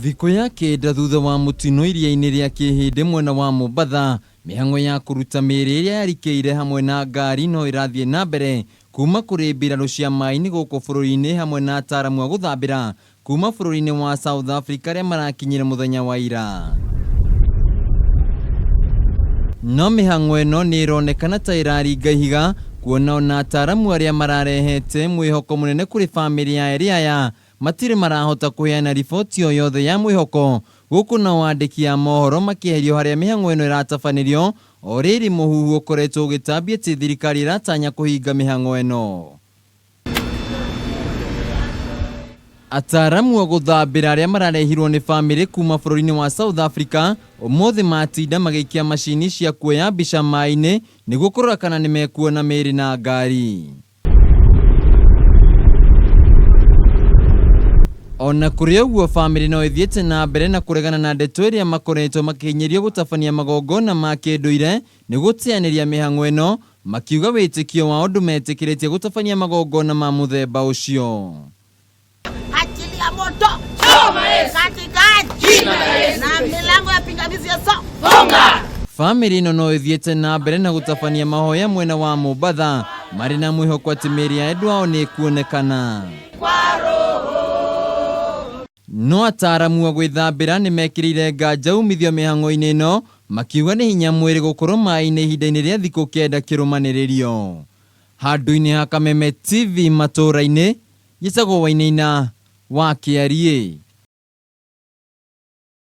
Thikũ ya kenda thutha wa mũtino iria-inĩ rĩa Kĩhĩndĩ mwena wa Mombatha, mĩhang'o ya kũruta mĩĩrĩ ĩrĩa yarikĩire hamwe na ngari no ĩrathiĩ na mbere kuma kũrĩ mbirarũ cia maĩ-inĩ gũkũ bũrũri-inĩ hamwe na ataaramu a gũthambĩra kuma bũrũri-inĩ wa South Africa arĩa marakinyire mũthenya wa ira. No mĩhang'o ĩno nĩ ĩronekana ta ĩraringa ihiga kuona ona ataaramu arĩa mararehete mwĩhoko mũnene kũrĩ bamĩrĩ ya erĩ aya matirĩ marahota kũheana riboti o yothe ya mwĩhoko gũkũ nao andĩki a mohoro makĩeherio harĩa mĩhang'o ĩno ĩratabanĩrio o rĩrĩ mũhuhu ũkoretwo ũgĩtambia atĩ thirikari ĩratanya kũhinga mĩhang'o ĩno. Ataaramu a gũthambĩra arĩa mararehirwo nĩ bamĩrĩ kuma bũrũri-inĩ wa South Africa ũmũthĩ matinda magĩikia macini cia kuoya mbica maĩ-inĩ nĩguo kũrora kana nĩmekuona mĩĩrĩ na ngari. Ona kũrĩ ũguo bamĩrĩ no ĩthiĩte na mbere na kũregana na ndeto ĩrĩa makoretwo makĩhinyĩrio gũtabania magongona ma kĩndũire nĩ gũteanĩria mĩhang'o ĩno makiuga wĩtĩkio wao ndũmetĩkĩrĩtie gũtabania magongona ma mũthemba ũcio. Achilia moto katika jina la Yesu, na milango ya pingamizi Yesu funga. Bamĩrĩ ĩno no ĩthiĩte na mbere na gũtabania mahoya mwena wa Mombatha marĩ na mwĩhoko atĩ mĩĩrĩ ya endwa ao nĩ ĩkuonekana. No ataaramu a gwĩthambĩra nĩ mekĩrĩire nganja umithio mĩhang'o-inĩ ĩno makiuga nĩ hinya mwĩrĩ gũkorwo maĩ-inĩ ihinda-inĩ rĩa thikũ kenda kĩrũmanĩrĩrio. Handũ-inĩ ha Kameme TV matũũra-inĩ, njĩtagwo Wainaina wa Kĩariĩ.